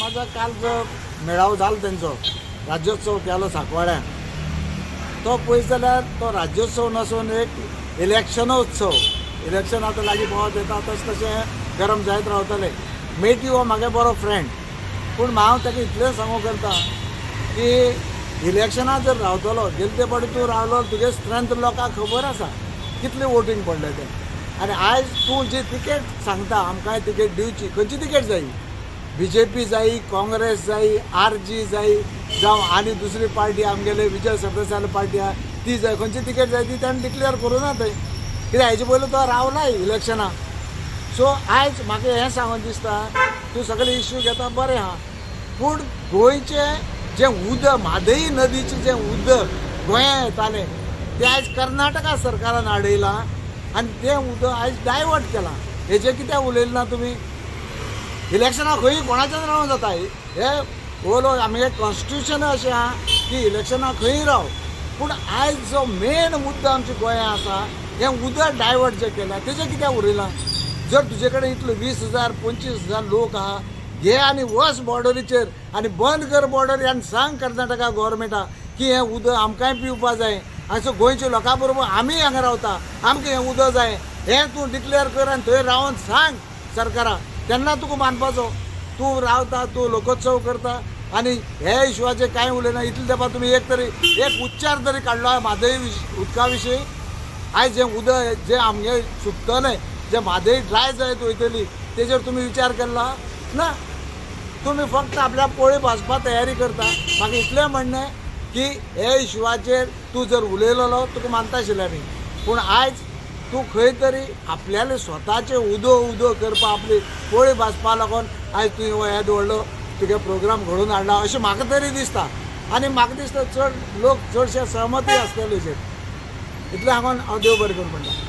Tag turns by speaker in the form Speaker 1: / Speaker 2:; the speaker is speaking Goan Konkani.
Speaker 1: पक्षाचो काल जो मेळावो जालो तेंचो राज्योत्सव केलो सांकवाड्यान, तो पळयत जाल्यार तो राज्योत्सव नासून एक इलेक्शनोत्सव. इलेक्शन आतां लागीं पावत येता तशें तशें गरम जायत रावतलें. मेटी हो म्हागे बरो फ्रेंड, पूण हांव ताका इतलें सांगूंक करता की इलेक्शनाक जर रावतलो, गेले ते फावटी तूं रावलो, तुगे स्ट्रेंथ लोकांक खबर आसा कितलें वोटींग पडलें तें. आनी आयज तूं जी तिकेट सांगता आमकांय तिकेट दिवची, खंयची तिकेट जायी? बीजेपी जायी, काँग्रेस जायी, आरजी जायी, जावं आनी दुसरी पार्टी आमगेले विजय सरदेसाय पार्टी आहा ती जाय, खंयची तिकेट जाय ती ताणें डिक्लेअर करूं ना थंय. कित्याक हेजे पयलू तो रावलाय इलेक्शनाक. सो आयज म्हाका हें सांगून दिसता, तूं सगळे इश्यू घेता बरें आहा, पूण गोंयचें जें उदक, म्हादई नदीचें जें उदक गोंयांत येतालें तें आयज कर्नाटका सरकारान आडयलां आनी तें उदक आयज डायवर्ट केलां. हेजें कित्याक उलयलें ना तुमी? इलेक्शनाक खंय कोणाच्यान रावूं जाता. हे ओलो आमगे कॉन्स्टिट्युशन अशें आहा की इलेक्शनाक खंय राव, पूण आयज जो मेन मुद्दो आमच्या गोंयांत आसा हें उदक डायवर्ट जें केलां तेजें कित्याक उरयलां? जर तुजे कडेन इतलो 20,000 25,000 लोक आहा, घे आनी वच बॉर्डरीचेर आनी बंद कर बॉर्डरी आनी सांग कर्नाटका गव्हर्मेंटाक की हें उदक आमकांय पिवपा जाय, हांगसर गोंयच्या लोकां बरोबर आमी हांगा रावता, आमकां हें उदक जाय, हें तूं डिक्लेअर कर आनी थंय रावन सांग सरकाराक, तेन्ना तुका मानपाचो. तूं रावता, तूं लोकोत्सव करता आनी हे इशुआचेर कांय उलयना. इतले तेंपार तुमी एक तरी एक उच्चार तरी काडलो म्हादय उदका विशीं? आयज जें उदक जें आमगें सुकतलें, जें म्हादय ड्राय जायत वयतली, तेजेर तुमी विचार केला ना? तुमी फक्त आपल्या पोळी भाजपा तयारी करता. म्हाका इतलें म्हणणें की हे इशुआचेर तूं जर उलयलेलो तुका मानता आशिल्लें आमी, पूण आयज तूं खंय तरी आपल्याले स्वताचें उदो उदो करपा, आपली पोळी भाजपा लागून आयज तुवें हो येदो व्हडलो तुगे प्रोग्राम घडोवन हाडला अशें म्हाका तरी दिसता. आनी म्हाका दिसता चड लोक चडशे सहमती आसतले हेजेर. इतलें सांगून हांव देव बरें करूं म्हणटा.